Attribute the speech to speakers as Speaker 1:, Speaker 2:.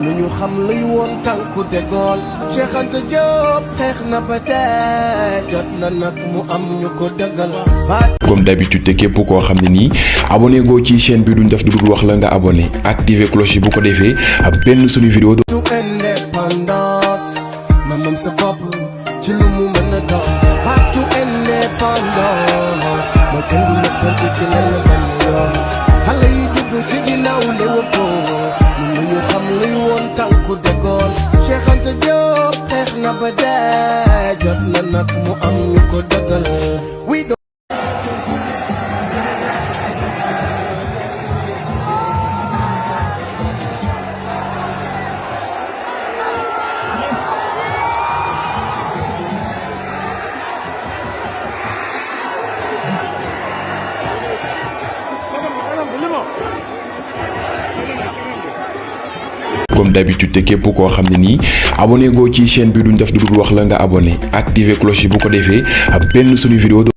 Speaker 1: ñu xam luy woon tànku de Gaulle Cheikh Anta Diop xeex na ba dee jot na nag mu am ñu ko dëggal.
Speaker 2: Comme d'habitude te képp koo xam ne nii abonné goo ci chaîne bi duñ def du dul wax la nga abonné activer cloche yi bu ko defee ak benn suñu vidéo.
Speaker 1: Indépendance ma moom sa bopp ci lu mu mën a doon partout indépendance mooy kenn du la tënk ci lenn benn yoon xale yi juddu ci ginnaaw Léopold ñu xam luy woon tànku de Gaulle Cheikh Anta Diop xeex na ba dee jot na nag mu am ñu ko dëggal.
Speaker 2: Comme d'habitude te képp koo xam ne nii abonné goo ci chaîne bi duñ def du dul wax la nga abonné activer cloche yi bu ko defee ak benn suñu vidéo.